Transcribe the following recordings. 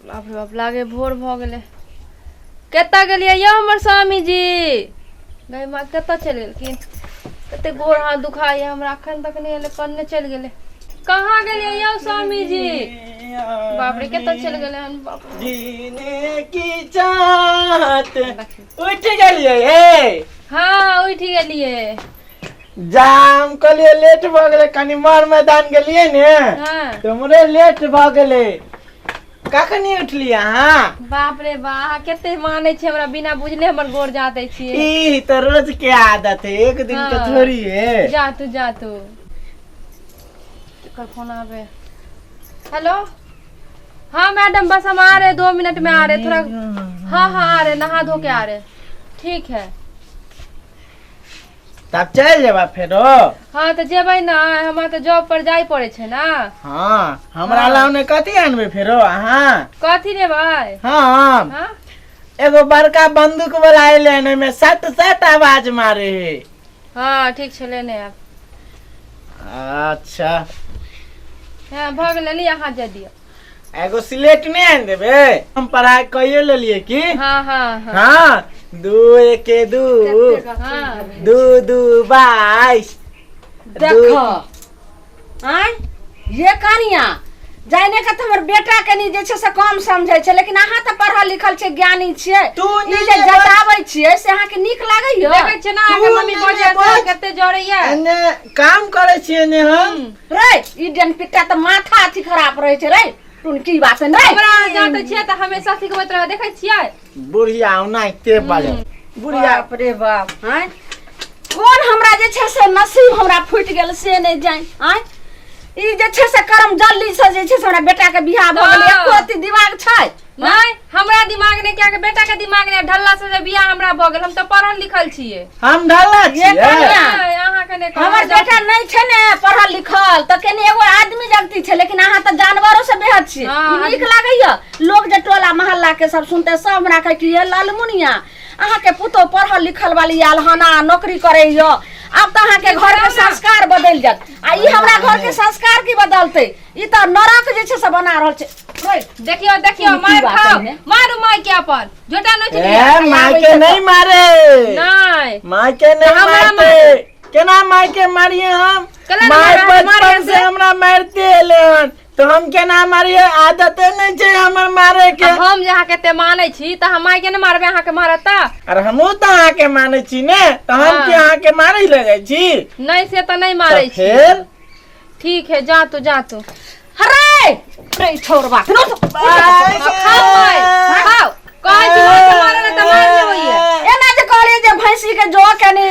बाप रे बाप, लागे भोर भऽ गेलै। कतऽ गेलियै यौ हमर स्वामीजी? गै माँ, कतऽ चलि गेलखिन? कते गोर हाथ दुखाइए हमरा, अखन तक नहि एलै, कन्ने चलि गेलै? कहाँ गेलियै यौ स्वामीजी? बाप रे, कतऽ चलि गेलै हन? बाप रे। जीने की चाहत। उठि गेलियै हे? हँ, उठि गेलियै। जाम कहलियै लेट भऽ गेलै, कनि मर मैदान गेलियै ने। तऽ हमरे लेट भऽ गेलै। कखनी उठलियै अहाँ? बाप रे बा, अहाँ कते मानै छियै हमरा, बिना बुझले हमर गोर जाते छियै। ई तऽ रोज के आदत है, एक दिन के थोड़ी है। जा तू, जा तू। एकर फोन आवे। हेलो, हाँ मैडम, बस हम आ रहे, 2 मिनट में आ रहे थोड़ा। हाँ हाँ, आ रहे, नहा धो के आ रहे। ठीक है। तब चलि जेबा फेरो? हाँ, तऽ जेबै ने, हमरा तऽ जॉब पर जाय पड़ै छै ने। हाँ, हमरा लाउने कथी आनबै फेरो अहाँ? कथी लेबै? हाँ। हाँ। एगो बड़का बंदूक वाला एलै हन, ओहिमे सट सट आवाज मारे है। हाँ, ठीक छै, लेने आयब। अच्छा। हाँ, भऽ गेलै, लिअ, अहाँ जाय दिअ। एगो सिलेट नहि आनि देबै? हम पढ़ाई कइए लेलियै की। हाँ हाँ हाँ। हाँ, दू एके दू। दू दू 22। देख आँय ये कनिया, जाने के तऽ हमर बेटा कनि जे छै से कम समझै छै, लेकिन अहाँ तऽ पढ़ल लिखल छै, ज्ञानी छियै। तू ई नहि जे ने जताबै छियै से अहाँके नीक लागैया? देखै छियै ने अहाँके तू मम्मी नहि बजै बज। कते जरैया। एने काम करै छियै ने हम। रे, ई डेन पिट्टा तऽ माथा अथी खराब रहै छै रे, टुनकी बात ने। हमरा अहाँ जाते छियै तऽ हमेशा सिखबैत रहै, देखै छियै। बुढ़िया ओनाहिते बाजै बुढ़िया। बाप रे बाप, आँय, कोन हमरा जे छै से नसीब हमरा फूटि गेल से नहि जानि। आँय, ई जे छै से करम जल्दी से जे छै से हमरा बेटा के बियाह भऽ गेलै। हँ। एको अथी दिमाग छै? नहि, हमरा दिमाग नहि, कियाकि बेटा के दिमाग नहि, ढल्ला से जे बियाह हमरा भऽ गेल। हम तऽ पढ़ल लिखल छियै। हम ढल्ला छियै? कनिया। नहि, अहाँके नहि कहब। हमर बेटा नहि छै ने पढ़ल लिखल तऽ कनि एगो आदमी जगती छै, लेकिन अहाँ तऽ जानवरो से बेहद छियै। हँ, ई नीक लागैया? लोग जे टोला मोहल्ला के सब सुनते, सब हमरा कहै कि ये ललमुनिया, अहाँके पुतोह पढ़ल लिखल वाली आयल हन आ नौकरी करैया, आब तऽ अहाँके घर के संस्कार बदलि जायत। आ ई हमरा घर के संस्कार की बदलतै? ई तऽ नरक जे छै से बना रहल छै। रे, देखियो देखियो। की मार बात खाओ। है ने? मारू माय के, अपन झोटा नोच ए लिअ। माय के नहीं मारे। नहि। माय के नहीं हमरा मारते। केना माय के मारिए हम? केना माय मारे- मारे बचपन से से? हमरा मारते एले हन, तो हम केना मारिए? आदते नहीं छै हमर मारे के। हम जे अहाँके एते मानै छी तऽ हम माय के नहि मारबै, अहाँके मारत तऽ? अरे, हमहूँ तऽ अहाँके मानै छी ने, तऽ हम हाँ। की अहाँके मारै लए जाइ छी? नहि, से तऽ नहि मारै तऽ छी। फेर ठीक है, जा तू, जा तू। हरे रे, छोड़ बात नो। खाओ माय, खाओ। कहै छी माय के मारे ला तऽ मार लेबैये। एना जे कहलियै जे भैंसी के जो कनि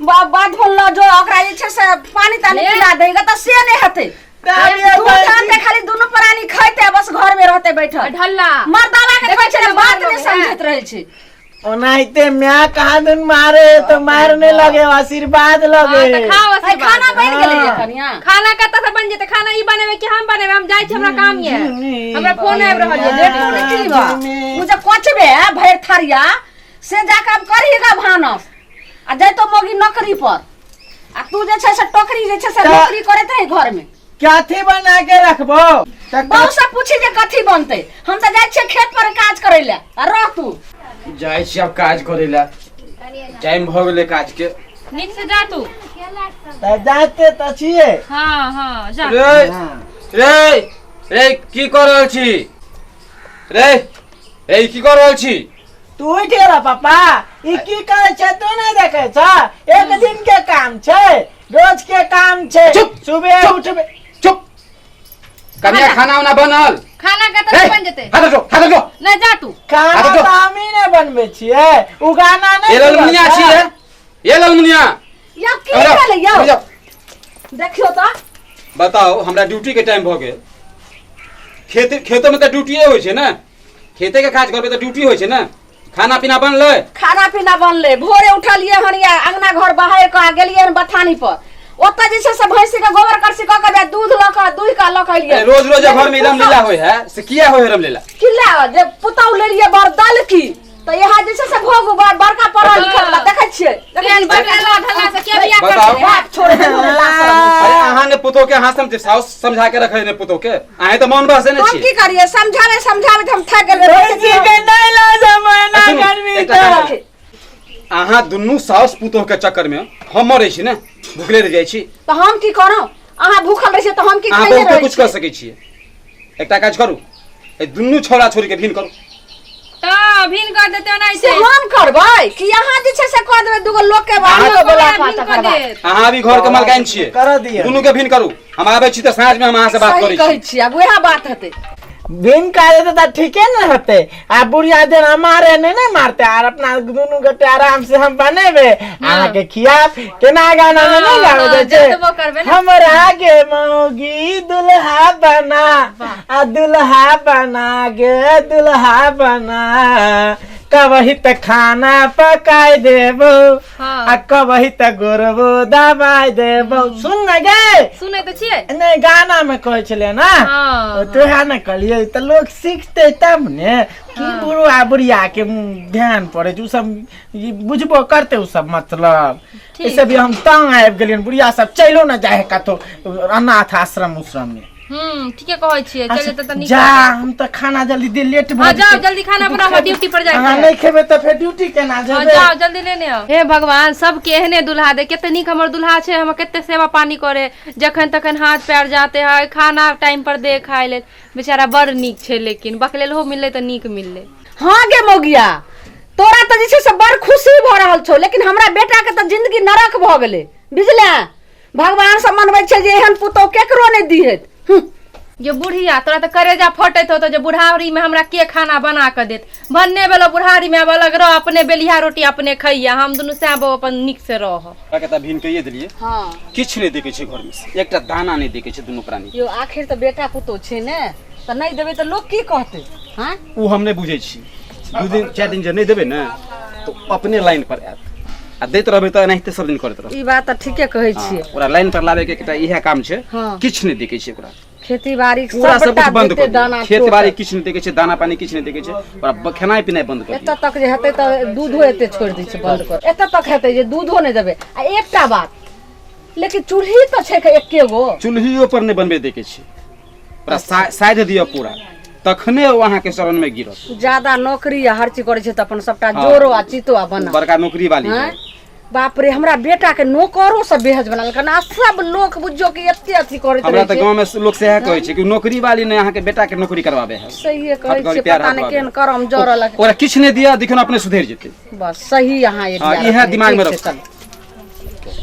बाध बोन लऽ जो, ओकरा जे छै से पानी तानी ले। पिला देगा, तऽ से नहि हेतै। तब ये दूध भैंसी- आनतै, खाली दुनू प्राणी खैतै, बस घर में रहतै बैठल। ढल्ला। मर्दावा के देखै कहै छै छियै ने, बात मार नहि लोग, समझैत रहै छै। ओनाहिते my कहाँ दिन मारे तो मारने लगे, आशीर्वाद हाँ, लगे। तऽ खाओ आइ आशीर्वाद। खाना बनि गेलै ये हाँ। कनिया? खाना कतऽ से बनि जेतै? खाना ई बनेबै कि हम बनेबै? हम जाइ छी, हमरा काम ये, हमरा फोन आबि रहल ये। जे तू निकली बा उ जे कोचबे भरि थरिया से जाके अब करिएगा भानस, आ जैतो मोगी नौकरी पर, आ तू जे छै से टोकरी जे छै से तऽ- नौकरी करैत रही घर में। कथी बना के रखबो तऽ? बहु से पूछी जे कथी बनतै। हम तऽ जाइ छियै खेत पर काज करै लए, आ रह तू। जाइ छी आब काज करै लए, टाइम भऽ गेलै काज के। नीक से जा तू। तऽ जाते तऽ छियै। हाँ हाँ, जा। रे। हाँ। रे रे, की कऽ रहल छी रे? रे, की कऽ रहल छी? तू उठि गेला पापा? ई की करै छै तू नहि देखै छ? एक दिन के काम छै, रोज के काम छै? चुप! सुबह चुप! उठबे। चुप! कनिया, खाना उना बनल? खाना कतऽ से बनि जेतै? हाथ जो, हाथ जो। नहि, जा तू। खाना आदत तऽ हमही ने बनबै छियै, उगाना नहि ये ललमुनिया सुबह छी से। रे, ये ललमुनिया। यौ, की हमरा- भेलै यौ? जाओ। देखियौ तऽ। बताउ, हमरा ड्यूटी के टाइम भऽ गेल। खेत खेतो में तऽ ड्यूटिए होइ छै ने, खेते के काज करबै तऽ ड्यूटी होइ छै ने। खाना पीना बनलै? खाना पीना बनलै। भोरे उठलियै हन या अंगना घर बहारि कऽ आ गेलियै हन बथानी पर। ओतऽ जे छै से भैंसी के गोबर करसी कऽ के दूध लऽ कऽ दुहि कऽ लऽ कऽ एलियै। अरे, रोज रोज घर में रामलीला होइ है, से किया होइ है रामलीला? किला जे पुतहु लेलियै बड़ दल की तऽ इएह जे छै से भोग बड़का पढ़ल लिखल वाला देखै छियै, देखै तेल छियै। बटेला ढल्ला से। बियाह कर बताओ। देले। बाप छोड़े दे हमरा लाज शरम होइ छै। अरे अहाँ ने पुतोह के अहाँ समझ साउस समझा के रखे ने पुतोह के अहें तऽ मौन बहसे ने हम छी की करिए समझावे समझावे तऽ हम थक गेलियै भैंसी के नहीं ला जमाना सुनू, गर्मी एकटा काम तऽ करू। अहाँ दुनू साउस पुतोह के चक्कर में हम मरै छी ने भुखले रहि जाइ छी तऽ हम की करब अहाँ भूखल रहै छियै तऽ हम की अहाँ खैले बहुते रहै कुछ छियै कऽ सकै छियै एकटा काज करू एहि दुनू छौड़ा छोड़ी के भिन्न करू तऽ भिन कर देते से ओनाहिते हम करबै कि अहाँ जे छै से कऽ देबै दूगो लोक के अहाँ बाहर बोला भिन कऽ कऽ तकर बाद देत अहाँ भी घर के मलकाइन छियै करऽ दिअ। दुनू के भिन्न करू हम आबै छी तऽ साँझ में हम अहाँ से बात सही करै कहै छी छी आब उएह बात हेतै बिन काजे तऽ ठीके ने होते आ बुढ़िया जेना मारे नहीं ने मारते आर अपना दुनू गोटे आराम से हम बनेबे अहाँके खियाब केना गाना में नहीं हाँ, गाबै हाँ, दै छै जतबो करबै ने। हमरा गे मौगी दुल्हा बना आ दुल्हा बना गे दुल्हा बना कबही त खाना पकाय देबो हाँ। आ कबही त गोरबो दबाय देबो सुन न गे सुनै तऽ छियै नहि गाना में कहै छलै ना हाँ, तोहा ने कहलियै तऽ लोक सीखतै तब ने की बुढ़वा बुढ़िया के ध्यान पड़ै छै ओ सब ई बुझबो करतै ओ सब मतलब ठीक। ऐसे भी हम तंग आबि गेलियन बुढ़िया सब चलो ने जाइ है कतौ अनाथ आश्रम उश्रम में ठीके कहै छियै चल जेतै तऽ नीक जा हम तऽ खाना जल्दी दे लेट भऽ हाँ, जाओ, जेतै। जल्दी खाना बनाओ, हमरा ड्यूटी पर जाइके अहाँ है। नहि खेबै तऽ फेर ड्यूटी केना हाँ, जेबै जाओ जल्दी लेने आओ हे भगवान सबके एहने दुल्हा दे कते नीक हमर दुल्हा छै हमर कते सेवा पानी करे जखन तखन हाथ पैर जाते है खाना टाइम पर दे खाय लेल बेचारा बड़ नीक छै लेकिन बकलेलहो मिललै तऽ नीक मिललै हाँ गे मौगिया तोरा तऽ जे छै से बड़ खुशी भऽ रहल छौ लेकिन हमरा बेटाके तऽ जिंदगी नरक भऽ गेलै बुझले भगवान सब मनबै छै जे एहन पुतोह केकरो नहि दिहैत हूँ। जे बुढ़िया तोरा तऽ करेजा फटैत होतो जे बुढ़ारी में हमरा के खाना बना कऽ देत भन्ने भेलो बुढ़ारी में आब अलग रह अपने बेलिया रोटी अपने खैया हम दुनू सैं बहू अपन नीक से रह ओकरा के तऽ भिन कहिए देलियै हाँ किछु नहि देखै छै घरमे से एकटा दाना नहि देखै छै दुनू प्राणी यो आखिर तऽ बेटा पुतोह छै ने तऽ नहि देबै तऽ लोक की कहतै हाँ ओ हम नहि बुझै छी दू दिन चारि दिन जे नहि देबै ने तऽ अपने लाइन पर आयत आ दैत रहबै तऽ एनाहिते सब दिन करैत रहबै ई बात तऽ ठीके कहै छियै ओकरा लाइन पर लाबे के एकटा इएह काम छै हाँ। किछु नहि देखै छै ओकरा खेती बाड़ी पूरा सब सबटा कुछ बंद देतै कर दाना खेत बाड़ी किछु नहि देखै छै दाना पानी किछु नहि देखै छै ओकरा खेनाइ पिनाइ बंद कर एतऽ तक जे हेतै तऽ दूधो एते छोड़ि दै छै बंद कर एतऽ तक हेतै जे दूधो नहि देबै आ एकटा बात लेकिन चूल्ही तऽ छै एके गो चूल्हियो पर नहि बनबे देखै छै ओकरा साधि दिअ पूरा तखने ओ अहाँके शरण में गिरत ज्यादा नौकरी आ हर चीज करै छै तऽ अपन सबटा हाँ। जोरो आ चितो आ बना बड़का नौकरी वाली है आँय? बाप रे हमरा बेटा के नौकरो सब बेहज बना आ सब लोक बुझियौ कि एते अथी करैत हमरा रहै तऽ छै गाँव में लोक सएह कहै छै कि नौकरी वाली ने अहाँके बेटा के नौकरी करवाबे है सहिए कहै हटगरी छियै प्यार पता नहि हटवाबे। केहन करम जरल ओकरा किछु नहि दिअ देखियौ ने अपने सुधरि जेतै बस सही अहाँ हाँ, इएह दिमाग में रखू।